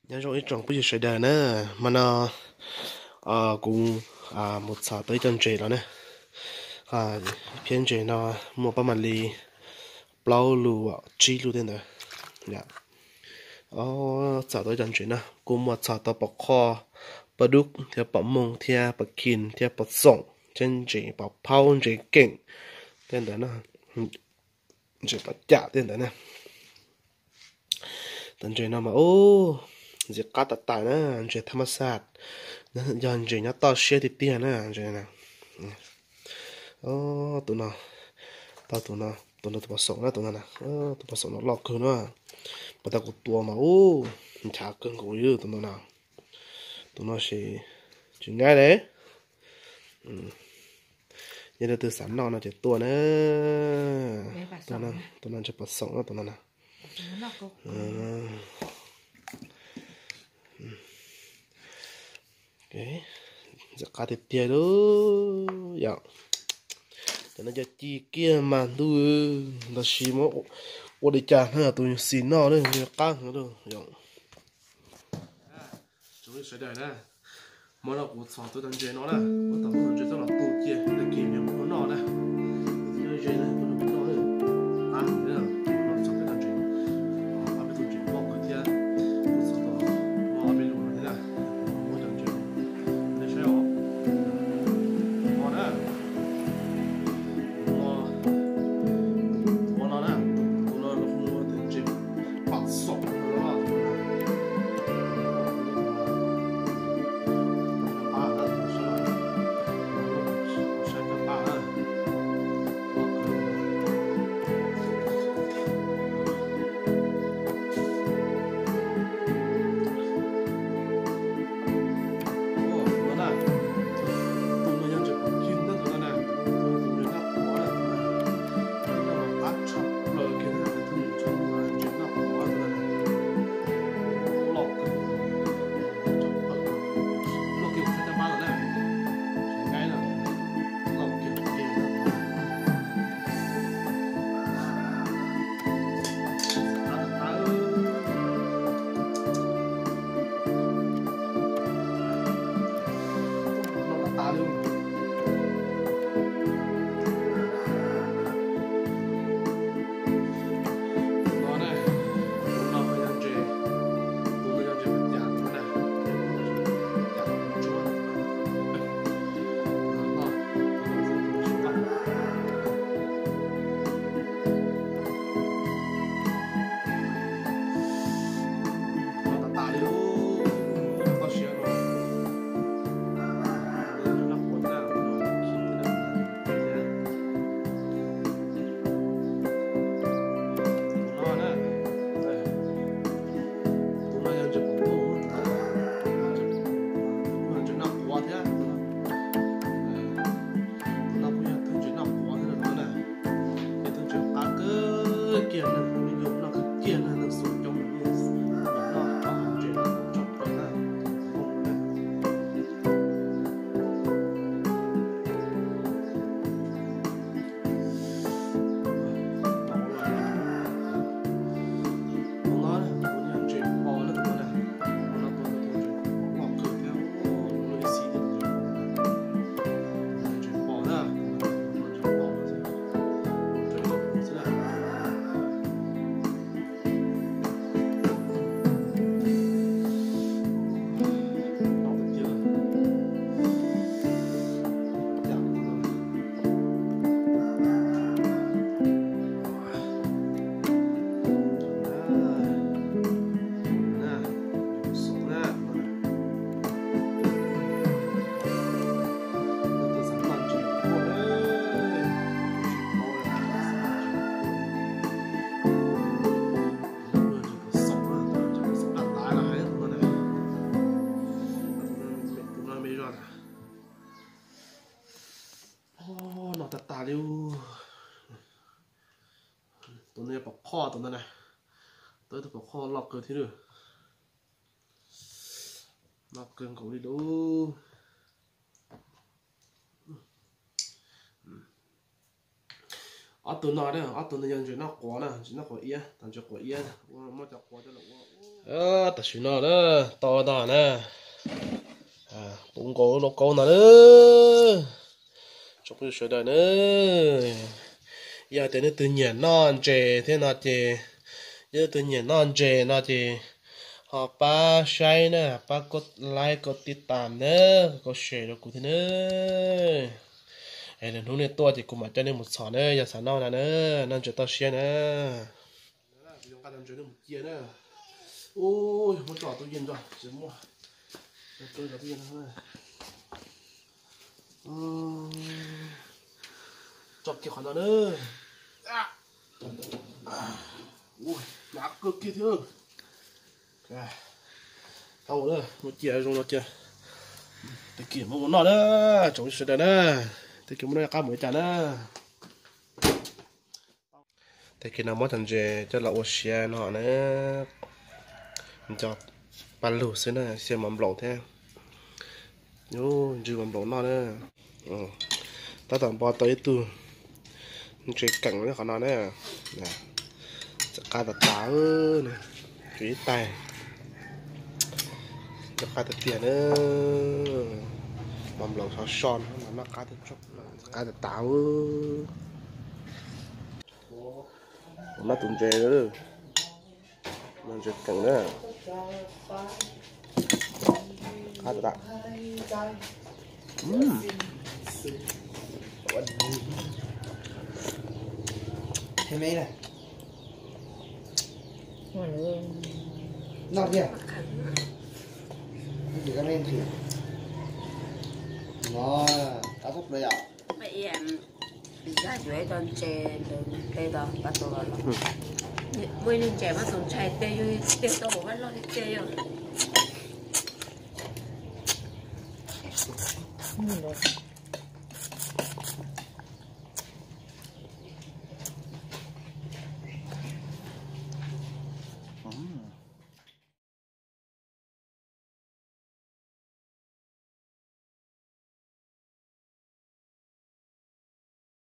Nyob zoo ib tsoom phooj ywg sawv daws na, hmo no kuv mus txhom tau ib co ntses los na. Phiab ntses no muaj pab mam li plaub lub, tsib lub tej ntawd. Txhom tau ib co ntses na, kuv muaj txhom tau pom qhoj, pom dub thiab pom mooj thiab pom khin thiab pom xoom thiab ntses pom phaub ntses keem tej ntawd na, ntses pom cam tej ntawd na. Cov ntses no mas ub, ntxim qab tas tas na, ntses thab mab xaj, yog ntses nyob toj siab tiag tiag na. Tus no, tau tus no, tus no tus pom xoom na, tus no, tus pom xoom no loj kawg na. Pas tas kuv tua mas ub, nchav kawg nkaus li tus no na. Tus no ces tsis nqaij li. Yog leej twg xav noj no ces tuaj na. Tus no ntses pom xoom na, tus no na. Ntxim qab tiag tiag lauj yom. Cov no cov ci kiag mas ntuj, tab sis muab ua li cas na tus xis noj na, nws qab heev lauj yom. Tsoom phooj ywg sawv daws na, hmo no kuv txhom tau cov ntses no na, kuv tau muab cov ntses coj los tu cia, tag kis yog muab noj na. Nyob ze na, kuv noj na, qab heev na, txhom tau cov ntses, ob peb tug ntses loj kawg thiab, kuv txhom tau ob peb lub no thiab na, muab cov ntses, nej saib os, no na. Tus no na, tus no hu ua tus ntses pom xoom no. Tus no yog ntses pom khin ntag, tus no na, tus no ntses noj quav na, tus no qab tshaj plaws kiag na, tus no ntses noj quav tus no na, loj kawg, loj kiag kuv sab caj npab lawm na, tsis nqaij na, loj kiag kiag na. Tus no yog ntses pom pooj, tus no ntses noj quav thiab. Tus no kuj yog tus ntses noj quav thiab no na. Ces tus ntses qab kawg kiag na, kuv li yus noj kawg kiag na, noj xum coob, noj ob hauv ntses no tshaj plaws na. Noj tag tag li. Tus no yog pom qhoj tus ntawd na. Tau ib tug pom qhoj loj kawg thiab lawm. Loj kawg nkaus li lauj. Ob tug no, ob tug no yog ntses noj quav na, ntses noj quav iab, tau ntses quav iab, muab cov quav coj los ua. Tam sim no na, tau no na, puv nkaus lub lauj kaub no na. Tsoom phooj ywg sawv daws na, yog tias nej leej twg nyiam noj ntses thiab no ces, yog leej twg nyiam noj ntses no ces ho pab saib na, pab kov like kov tij tam na, kov share rau kuv thiab na. Es lwm hnub nej tuaj ces kuv mam coj nej mus txhom na, yog xav noj no na, noj ntses toj siab na. Kuv yuav nqa cov ntses no mus cia na. Ub, muab tso tub yeej tso, tsis muaj. Tso kiag qhov no na. Hnyav kawg kiag thiab. Tau, muab cia zoo no kiag. Tag kis muab mus noj na, tsoom sawv daws na. Tag kis muab noj qab mus li cas na. Tag kis no muab cov ntses coj los ua siav no na. Nco paj lug xwb na, siav mov nplaum thiab. Ntsw mov nplaum noj na. Tab tom npo tau ib tug ntses keem li qhov no na. Txawm qab tas tas, tshuav ib tais. Txawm qab tiag tiag na. Mov nplaum sov so no mas noj qab tiag, qab tas tas. Noj tus ntses, ntses keem na. Qab tas tas. Noj tiag. Ntses kab me ntsis. Noj, qab tshaj plaws yom. Zaj yuav ib co ntses ntawd mus ple tau pab tau los los. Muaj ib lub ntses mas txaus ntshai tej yog tej tau ua vaj loj li tej yog.